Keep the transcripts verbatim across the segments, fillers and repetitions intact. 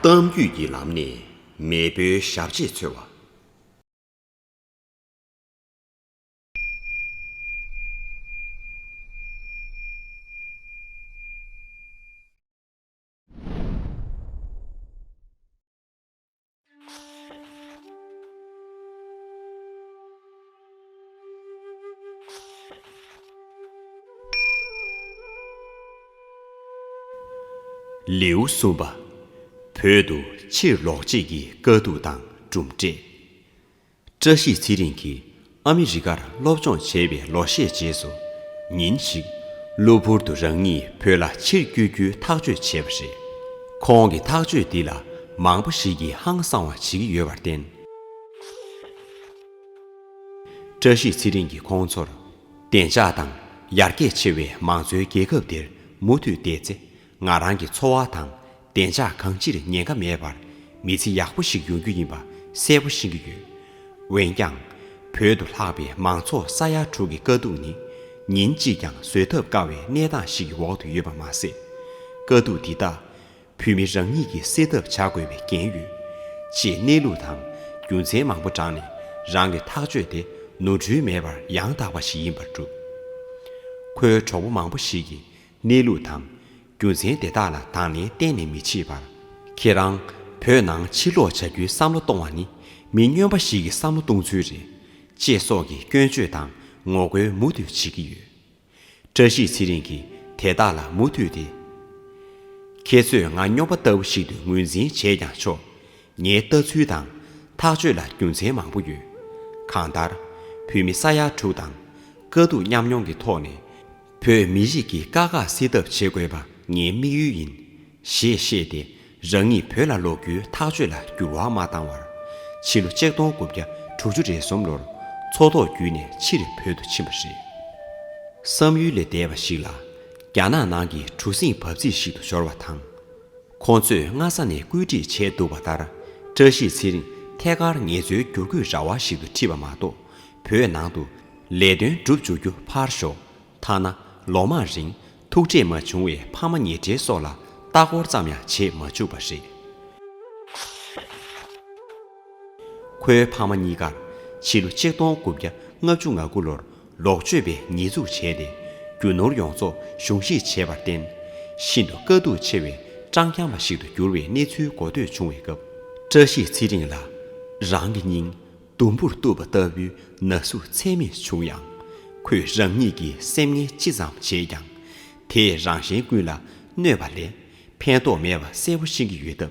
གཏམ་རྒྱུད་ཀྱི་ལམ་ནས་མེས་པོའི་ཞབས་རྗེས་འཚོལ་བ། ལེའུ་གསུམ་པ། བོད་དུ་ཕྱིར་ལོག་བྱེད་ཀྱི་དཀའ་སྡུག་དང་གྲུབ་འབྲས། བཀྲ་ཤིས་ཚེ་རིང་གིས་ཨ་མི་རི་ཀར་སློབ་སྦྱོང་བྱས་པའི་ལོ་ཤས་རྗེས་སུ། ཉིན་ཞིག་གློ་བུར་དུ་རང་ཉིད་བོད་ལ་ཕྱིར་བསྐྱོད་རྒྱུའི་ཐག་གཅོད་བྱས་པ་རེད། ཁོང་གི་ཐག་གཅོད་འདི་ལ་མང་པོ་ཞིག་གིས་ཧང་སང་བ་བྱེད་ཀྱི་ཡོད་པར་བརྟེན། བཀྲ་ཤིས་ཚེ་རིང་གིས་ཁོང་ཚོར། བདེ་འཇགས་དང་ཡར་རྒྱས་ཆེ་བའི་མང་གཙོའི་རྒྱལ་ཁབ་འདིར་མུ་མཐུད་བསྡད་ཚེ། ང་རང་གི་འཚོ་བ་དང་བདེ་འཇགས་གང་ཅིར་ཉེན་ཁ་མེད་པར་མི་ཚེ་ཡག་པོ་ཞིག་ཡོང་རྒྱུ་ཡིན་པ་གསལ་པོ་ཤེས་ཀྱི་ཡོད། འོན་ཀྱང་། བོད་དུ་ལྷགས་པའི་མང་ཚོགས་ས་ཡ་དྲུག་གི་དཀའ་སྡུག་ནི་ཉིན་གཅིག་ཀྱང་བཟོད་ཐབས་དཀའ་བའི་གནས་སྟངས་ཤིག་གི་འོག་ཏུ་ཡོད་པ་མ་ཟད། དཀའ་སྡུག་འདི་དག་བོད་མི་རང་ཉིད་ཀྱིས་སེལ་ཐབས་བྱ་དགོས་པའི་འགན་ཡོད། ཅེས་གནས་ལུགས་དང་རྒྱུ་མཚན་མང་པོ་དྲངས་ནས་རང་གི་ཐག་གཅོད་དེ་ནོར་འཁྲུལ་མེད་པར་ཡང་དག་པ་ཞིག་ཡིན་པར་སྒྲུབ། ཁོའི་གྲོགས་པོ་མང་པོ་ཞིག་གིས་གནས་ལུགས་དང་རྒྱུ་མཚན་དེ་དག་ལ་དང་ལེན་གཏན་ནས་མི་བྱེད་པར། ཁྱེད་རང་བོད་ནང་ཕྱིར་ལོག་བྱ་རྒྱུའི་བསམ་བློ་གཏོང་བ་ནི་མི་སྨྱོན་པ་ཞིག་གི་བསམ་བློ་གཏོང་ཚུལ་རེད། ཅེས་སོགས་ཀྱི་སྐྱོན་བརྗོད་དང་ངོ་རྒོལ་མུ་མཐུད་བྱེད་ཀྱི་ཡོད། བཀྲ་ཤིས་ཚེ་རིང་གིས་དེ་དག་ལ་མུ་མཐུད་དེ། ཁྱེད་ཚོས་ང་སྨྱོན་པ་ལྟ་བུ་ཞིག་ཏུ་ངོས་འཛིན་བྱས་ཀྱང་ཆོག་ངའི་ལྟ་ཚུལ་དང་ཐག་གཅོད་ལ་རྒྱུ་མཚན་མང་པོ་ཡོད། གང་ལྟར། བོད་མི་ས་ཡ་དྲུག་དང་དཀའ་སྡུག་མཉམ་མྱོང་གི་ཐོག་ནས་བོད་མི་རིགས་ཀྱི་དཀའ་ཁག་སེལ་ཐབས་བྱེད་དགོས་པ་ངའི་དམིགས་ཡུལ་ཡིན། ཞེས་བཤད་དེ། རང་ཉིད་བོད་ལ་ལོག་རྒྱུའི་ཐག་གཅོད་ལ་འགྱུར་བ་མ་བཏང་བར། ཕྱི་ལོ་ཆིག་སྟོང་དགུ་བརྒྱ་དྲུག་ཅུ་རེ་གསུམ་ལོར་མཚོ་ཐོག་བརྒྱུད་ནས་ཕྱིར་བོད་དུ་ཕྱིན་པ་རེད། བསམ་ཡུལ་ལས་འདས་པ་ཞིག་ལ། རྒྱ་ནག་ནང་གི་གྲུ་གཟིངས་འབབ་ཚིགས་ཤིག་ཏུ་འབྱོར་བ་དང་། ཁོང་ཚོས་སྔ་ས་ནས་བཀོད་སྒྲིག་བྱས་འདུག་པ་ལྟར། བཀྲ་ཤིས་ཚེ་རིང་ཐད་ཀར་ངལ་རྩོལ་བསྒྱུར་བཀོད་ར་བ་ཞིག་ཏུ་ཁྲིད་པ་མ་གཏོགས། བོད་ནང་དུ་ལས་དོན་སྒྲུབ་འཇུག་རྒྱུ་ཕར་ཞོག་ཐ་ན་ལོ་མང་རིང་ཐུག་འཕྲད་མ་བྱུང་བའི་ཕ་མ་ཉེ་འབྲེལ་སོགས་ལ་ལྟ་སྐོར་ཙམ་ཡང་བྱེད་མ་བཅུག་པ་རེད། ཁོའི་ཕ་མ་གཉིས་ཀར་ཕྱི་ལོ་ཆིག་སྟོང་དགུ་བརྒྱ་ལྔ་བཅུ་ང་དགུ་ལོར་ལོག་སྤྱོད་པའི་ཉེས་འཛུགས་བྱས་ཏེ། རྒྱུ་ནོར་ཡོངས་རྫོགས་གཞུང་བཞེས་བྱས་པར་བརྟེན། ཤིན་ཏུ་དཀའ་སྡུག་ཆེ་བའི་སྤྲང་རྐྱང་པ་ཞིག་ཏུ་གྱུར་བའི་གནས་ཚུལ་གོ་ཐོས་བྱུང་བའི་སྐབས། བཀྲ་ཤིས་ཚེ་རིང་ལ་རང་གི་སྙིང་། དུམ་བུར་གཏུབ་པ་ལྟ་བུའི་ན་ཟུག་ཚད་མེད་བྱུང་ཡང་། ཁོས་རང་ཉིད་ཀྱི་སེམས་ངན་ཅི་ཙམ་བྱས་ཀྱང་། དེས་རང་གཞན་ཀུན་ལ་གནོད་པ་ལས་ཕན་ཐོགས་མེད་པ་གསལ་པོ་ཤེས་ཀྱི་ཡོད་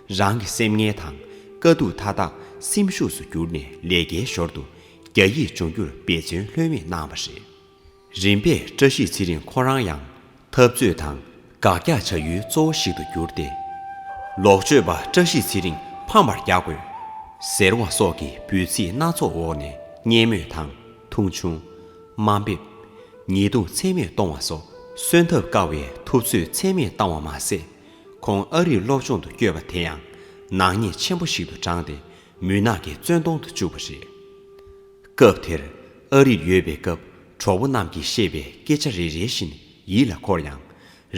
སྟབས། རང་གི་སེམས་ངན་དང་དཀའ་སྡུག་མཐའ་དག་སེམས་ཤུགས་སུ་བསྒྱུར་ནས་ལས་ཀའི་ཞོར་དུ་རྒྱ་ཡིག་སྦྱོང་རྒྱུར་འབད་བརྩོན་ལྷོད་མེད་གནང་བ་རེད། རིམ་པས་བཀྲ་ཤིས་ཚེ་རིང་ཁོ་རང་ཡང་འཐབ་རྩོད་དང་དགག་རྒྱག་བྱ་ཡུལ་གཙོ་བོ་ཞིག་ཏུ་གྱུར་ཏེ། ལོག་སྤྱོད་པ་བཀྲ་ཤིས་ཚེ་རིང་ཕམ་པར་རྒྱག་དགོས། ཟེར་བ་སོགས་ཀྱི་འབོད་ཚིག་སྣ་ཚོགས་འོག་ནས་བརྙས་སྨོད་དང་མཐོང་ཆུང་། དམའ་འབེབས། ཉེས་རྡུང་ཚད་མེད་གཏོང་བ་སོགས་གསོན་ཐབས་དཀའ་བའི་ཐུབ་ཚོད་ཚད་མེད་བཏང་བ་མ་ཟད། ཁོང་ཨ་རིར་སློབ་སྦྱོང་དུ་བསྐྱོད་པ་དེ་ཡང་ནག་ཉེས་ཆེན་པོ་ཞིག་ཏུ་བགྲངས་ཏེ། མུན་ནག་གི་བཙོན་དོང་དུ་བཅུག་པ་རེད། སྐབས་དེར་ཨ་རིར་ཡོད་པའི་སྐབས་གྲོགས་པོ་རྣམས་ཀྱིས་བཤད་པའི་སྐད་ཆ་རེ་རེ་བཞིན་ཡིད་ལ་འཁོར་ཡང་།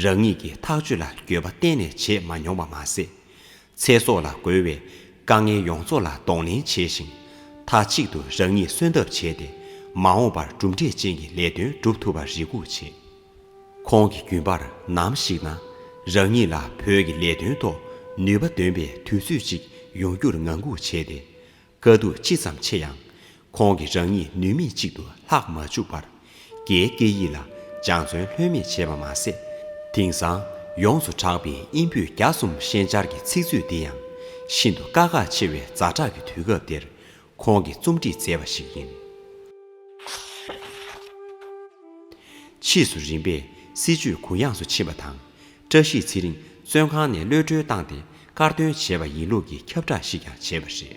རང་ཉིད་ཀྱི་ཐག་གཅོད་ལ་འགྱོད་པ་གཏན་ནས་བྱེད་མ་མྱོང་བ་མ་ཟད། ཚེ་སྲོག་ལ་རྒོལ་བའི་དཀའ་ངལ་ཡོངས་རྫོགས་ལ་གདོང་ལེན་བྱས་ཤིང་། མཐའ་གཅིག་ཏུ་རང་ཉིད་གསོན་ཐབས་བྱས་ཏེ། མ་འོངས་པར་གྲུབ་འབྲས་ཅན་གྱི་ལས་དོན་སྒྲུབ་ཐུབ་པར་རེ་སྒུག་བྱེད། ཁོང་གིས་རྒྱུན་པར་ནམ་ཞིག་ན་རང་ཉིད་ལ་བོད་ཀྱི་ལས་དོན་ཐོག་ནུས་པ་འདོན་པའི་དུས་ཚོད་ཅིག་ཡོང་རྒྱུར་ངང་སྒུག་བྱས་ཏེ། དཀའ་སྡུག་ཅི་ཙམ་ཆེ་ཡང་། ཁོང་གིས་རང་ཉིད་ནུས་མེད་ཅིག་ཏུ་ལྷག་མ་བཅུག་པར། རྒྱའི་སྐད་ཡིག་ལ་སྦྱང་བརྩོན་ལྷོད་མེད་བྱས་པ་མ་ཟད། དེང་སང་ཡོངས་སུ་གྲགས་པའི་དབྱིན་བོད་རྒྱ་གསུམ་ཤན་སྦྱར་གྱི་ཚིག་མཛོད་འདི་ཡང་། ཤིན་ཏུ་དཀའ་ཁག་ཆེ་བའི་ཛ་དྲག་གི་དུས་སྐབས་འདིར། ཁོང་གིས་རྩོམ་སྒྲིག་མཛད་པ་ཞིག་ཡིན། ཕྱིས་སུ་རིམ་པས་སྲིད་བྱུས་གུ་ཡངས་སུ་ཕྱིན་པ་དང་། བཀྲ་ཤིས་ཚེ་རིང་བཙོན་ཁང་ནས་གློད་གྲོལ་བཏང་སྟེ། དཀར་འདོན་བྱས་པ་ཡིན་ལུགས་ཀྱི་ཁྱབ་བསྒྲགས་ཤིག་ཀྱང་བྱས་པ་རེད།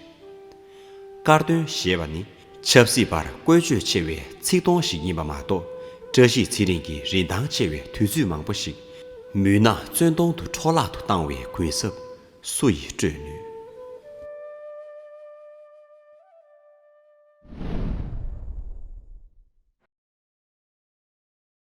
དཀར་འདོན་ཞེས་པ་ནི་ཆབ་སྲིད་པར་བཀོལ་སྤྱོད་ཆེ་བའི་ཚིག་དོན་ཞིག་ཡིན་པ་མ་གཏོགས། བཀྲ་ཤིས་ཚེ་རིང་གི་རིན་ཐང་ཆེ་བའི་དུས་ཚོད་མང་པོ་ཞིག་མུན་ནག་བཙོན་དོང་དུ་འཕྲོ་བརླག་ཏུ་བཏང་བའི་གུན་གསབ་སུ་ཡིས་སྤྲོད་ནུས།